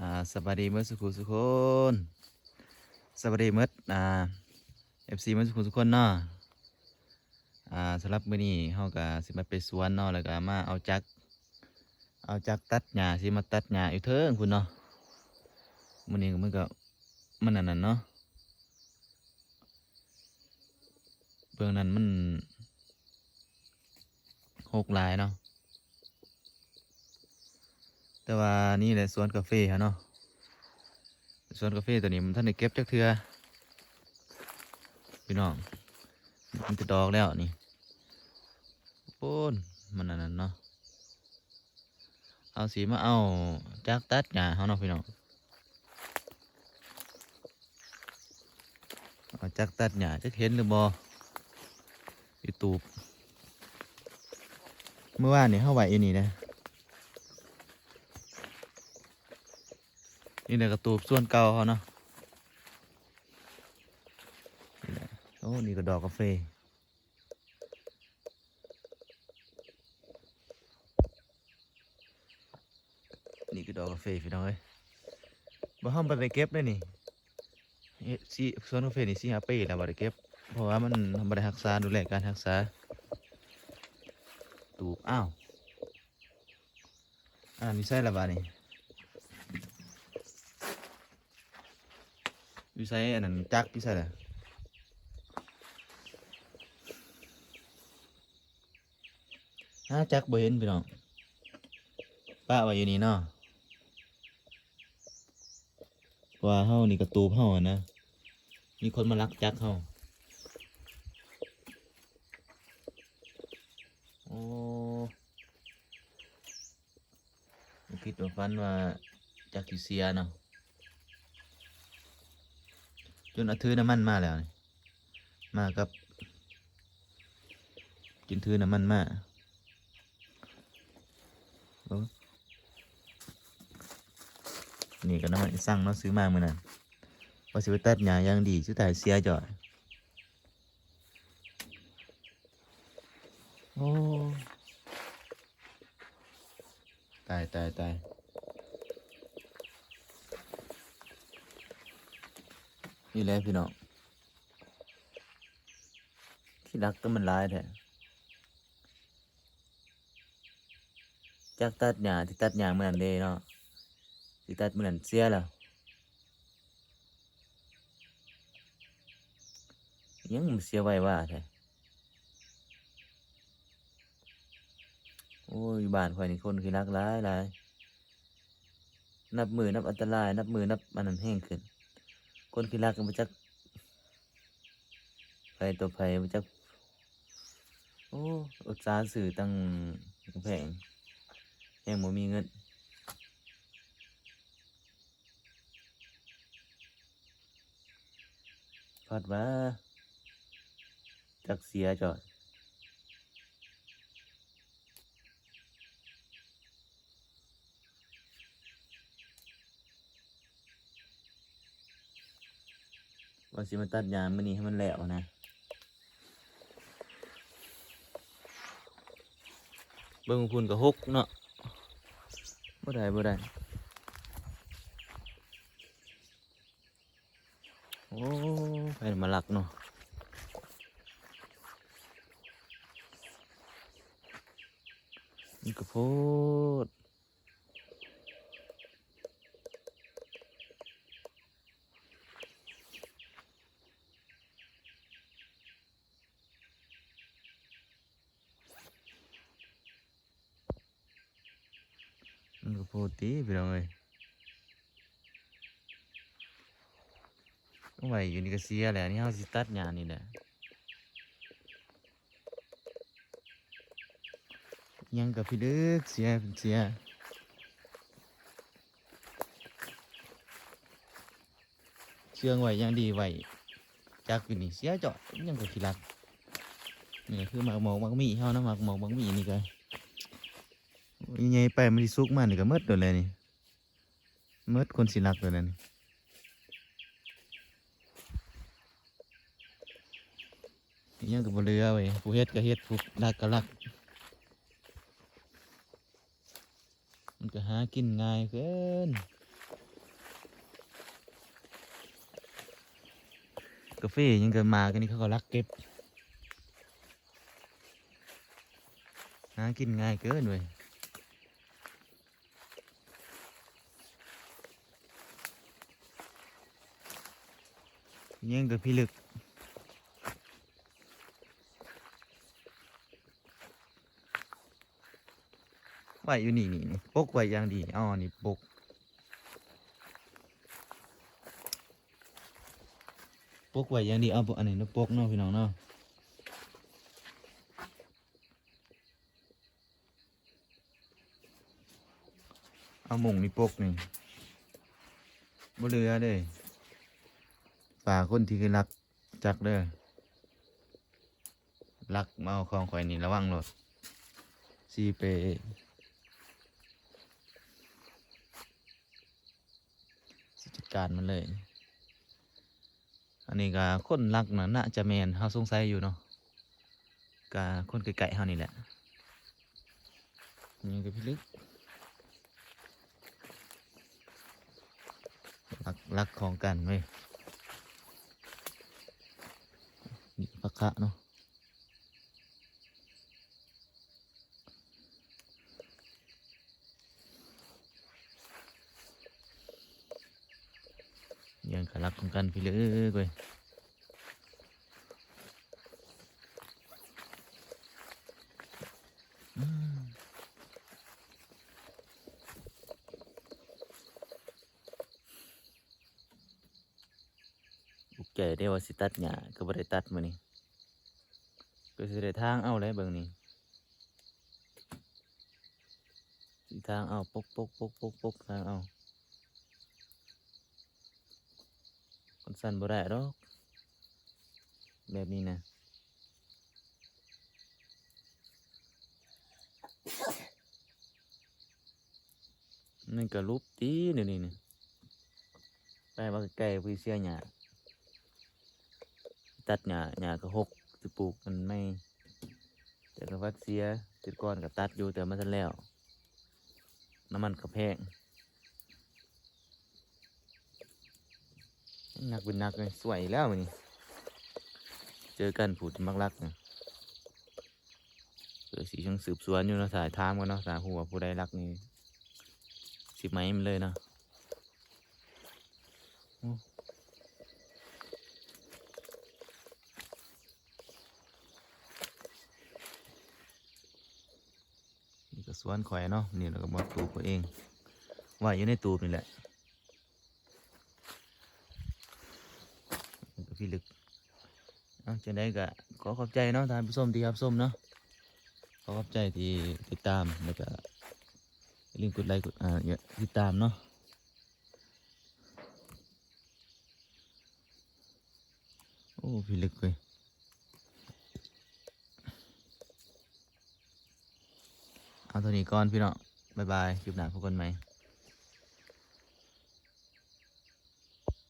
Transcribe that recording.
ອ່າ ສະບາຍດີເໝິດສູ່ຜູ້ສູ່ຄົນ ສະບາຍດີເໝິດ ອ່າ ເອັຟຊີເໝິດສູ່ຜູ້ສູ່ຄົນເນາະ. ອ່າ ສຳລັບມື້ນີ້ເຮົາກະຊິມາໄປສວນເນາະ ແລ້ວກະມາເອົາຈັກ ເອົາຈັກຕັດຫຍ້າ ຊິມາຕັດຫຍ້າຢູ່ເທິງພຸ້ນເນາະ. ມື້ນີ້ມັນກະ ມັນອັນນັ້ນເນາະ ເບື້ອງນັ້ນມັນ ຮົກຫຼາຍເນາະ. ແຕ່ວ່ານີ້ແຫຼະສວນກາເຟເຮົາເນາະ ສວນກາເຟໂຕນີ້ມັນບໍ່ທັນໄດ້ເກັບຈັກເທື່ອພີ່ນ້ອງ ມີແຕ່ດອກແລ້ວນີ້. ໂອ້ນ ມັນອັນນັ້ນເນາະ ເຮົາຊິມາເອົາຈັກຕັດຫຍ້າເຮົາເນາະພີ່ນ້ອງ. ເອົາຈັກຕັດຫຍ້າ ຈັກເຫັນຫຼືບໍ່ ຢູ່ຕູບ. ມື້ວານນີ້ເຮົາໄວ້ຢູ່ນີ້ນະ ນີ້ແຫຼະກະຕູບສວນເກົ່າເຮົາເນາະ. ໂອ້ ນີ້ກະດອກກາເຟ. ນີ້ຄືດອກກາເຟພີ່ນ້ອງເອີຍ ບໍ່ ເຮົາບໍ່ໄດ້ເກັບເດ້ນີ້. ເຮັດ ສ- ສວນກາເຟນີ້ສີ່ຫ້າປີແລ້ວບໍ່ໄດ້ເກັບ ເພາະວ່າມັນ ເຮົາບໍ່ໄດ້ຮັກສາ ດູແລການຮັກສາຕູບ. ອ້າວ ອັນນັ້ນຢູ່ໃສລະບາດນີ້ ຢູ່ໃສ ອັນນັ້ນຈັກຢູ່ໃສລະ? ຫາຈັກບໍ່ເຫັນພີ່ນ້ອງ ປະໄວ້ຢູ່ນີ້ເນາະ. ເພາະວ່າເຮົານີ້ກະຕູບເຮົາຫັ້ນນະ ມີຄົນມາລັກຈັກເຮົາ. ໂອ້ ບໍ່ຄິດບໍ່ຝັນວ່າຈັກຊິເສຍເນາະ ຈົນເອົາຖືນ້ຳມັນມາແລ້ວນີ້. ມາກັບ ກິນຖືນ້ຳມັນມາ. ເບິ່ງ ນີ້ກະນ້ຳມັນອີສັງເນາະ ຊື້ມາມື້ນັ້ນ ວ່າຊິໄປຕັດຫຍ້າຢ່າງດີ ສຸດທ້າຍເສຍຈ່ອຍ. ໂອ້ ຕາຍ ຕາຍ ຕາຍ ນີ້ແຫຼະພີ່ນ້ອງ ຂີ້ລັກກະມັນຫຼາຍແທ້. ຈັກຕັດຫຍ້າ ຊິຕັດຫຍ້າມື້ນັ້ນເດ້ເນາະ ຊິຕັດມື້ນັ້ນເສຍແລ້ວ. ຫຍັງມັນເສຍໄວວາແທ້. ໂອ້ຍ ຢູ່ບ້ານຂ້ອຍນີ້ຄົນຂີ້ລັກຫຼາຍໆ ນັບມື້ນັບອັນຕະລາຍ ນັບມື້ນັບອັນນັ້ນແຮງຂຶ້ນ. ຄົນຂີ້ລັກກະບໍ່ຈັກໃຜຕໍ່ໃຜ ບໍ່ຈັກ ໂອ້ ອຸດສາຊື້ຕັ້ງແພງ ແຮງບໍ່ມີເງິນ. ພັດວ່າຈັກເສຍຈ້ອຍ. ວ່າຊິມາຕັດຫຍ້າມື້ນີ້ໃຫ້ມັນແລ້ວນະ. ເບິ່ງພຸ້ນກະຫົກເນາະ ບໍ່ໄດ້ ບໍ່ໄດ້. ໂອ້ ໃຜມາລັກເນາະ ມັນກະໂພດ. ມັນກະໂພດຕິພີ່ນ້ອງເອີຍ ໄວ້ຢູ່ນີ້ກະເສຍແລ້ວ ນີ້ເຮົາຊິຕັດຫຍ້ານີ້ແຫຼະ. ຫຍັງກະພິລຶກ ເສຍ ເສຍ ເຊື່ອງໄວ້ຢ່າງດີ ໄວ້ຈັກຢູ່ນີ້ເສຍເຈາະ ຫຍັງກະຂີ້ລັກ. ນີ້ກະຄືໝາກໝອກໝາກມີ້ເຮົານະ ໝາກໝອກໝາກມີ້ນີ້ກະ ໃຫຍ່ໄປມັນຊິສຸກມານີ້ກະໝົດໂດດແລ້ວນີ້. ໝົດຄົນຊິລັກໂດດແລ້ວນີ້ ອີ່ຫຍັງກະບໍ່ເຫຼືອເວີຍ ຜູ້ເຮັດກະເຮັດ ຜູ້ລັກກະລັກ. ມັນກະຫາກິນງ່າຍເກີນ ກາເຟຫຍັງກໍມາກັນນີ້ ເຂົາກໍລັກເກັບ ຫາກິນງ່າຍເກີນເວີຍ. ຍັງກໍພິລຶກ ໄວ້ຢູ່ນີ້ ນີ້ ນີ້ ປົກໄວ້ຢ່າງດີ. ອໍ ນີ້ປົກ ປົກໄວ້ຢ່າງດີ. ເອົາ ອັນນີ້ເນາະ ປົກເນາະ ພີ່ນ້ອງເນາະ. ເອົາມຸ້ງນີ້ປົກນີ້ ບໍ່ເຫຼືອເດ້. ປາຄົນທີ່ລັກຈັກເດີ ລັກມາເອົາຂອງຂ້ອຍນີ້ ລະວັງໂລດ ຊິໄປ ຊິຈັດການມັນເລີຍ. ອັນນີ້ກໍຄົນລັກນະ ໜ້າຈະແມ່ນ ເຮົາສົງໄສຢູ່ເນາະ ກໍຄົນໃກ້ໆເຮົານີ້ແຫຼະ. ນີ້ກໍພິລຶກ ລັກ ລັກຂອງກັນເວີຍ. ນີ້ກໍຜັກຄະເນາະ. ຍັງກະລັກຂອງກັນພີ້ເລີຍເວີຍ. ອືມ ອຸກໃຈເດ້ວ່າຊິຕັດຫຍ້າ ກໍບໍ່ໄດ້ຕັດມື້ນີ້ ກໍຊິໄດ້ທາງເອົາແຫຼະເບິ່ງນີ້. ຊິທາງເອົາ ປົກໆໆໆ ທາງເອົາ. ມັນສັ່ນບໍ່ໄດ້ດອກ ແບບນີ້ນະ. ມັນກະຫຼຸບຕິ ແນວນີ້ນະ. ໄປວ່າໃກ້ໆ ຜູ້ເສຍຫຍ້າ ຕັດຫຍ້າ ຫຍ້າກະຫົກ ຊິປູກມັນໃໝ່ ແຕ່ກະວັກເສຍ. ແຕ່ກ່ອນກະຕັດຢູ່ ແຕ່ມັນທັນແລ້ວ ນ້ຳມັນກະແພງ. ໜັກເປັນໜັກເລີຍ ສວຍອີກແລ້ວມື້ນີ້ ເຈີກັນຜູ້ທີ່ມັກລັກນະ. ເອີ ຊິຍັງສືບສວນຢູ່ເນາະ ຖ້າຖາມກັນເນາະ ຖ້າຮູ້ວ່າຜູ້ໃດລັກນີ້ ຊິໄໝມັນເລີຍເນາະ. ໂອ້ ນີ້ກະສວນຂ້ອຍເນາະ ນີ້ລະກະບໍ່ ຕູບເຂົາເອງ ໄວ້ຢູ່ໃນຕູບນີ້ແຫຼະ. ພິລຶກ ເອົາ ຈັ່ງໃດກະຂໍຂອບໃຈເນາະ ທ່ານຜູ້ຊົມທີ່ຮັບຊົມເນາະ. ຂໍຂອບໃຈທີ່ຕິດຕາມ ແລ້ວກະຢ່າລືມກົດໄລ ກົດ ອ່າ ຕິດຕາມເນາະ. ໂອ້ ພິລຶກເວີຍ. ເອົາເທົ່ານີ້ກ່ອນພີ່ນ້ອງ ບາຍບາຍ ຄລິບໜ້າພົບກັນໃໝ່.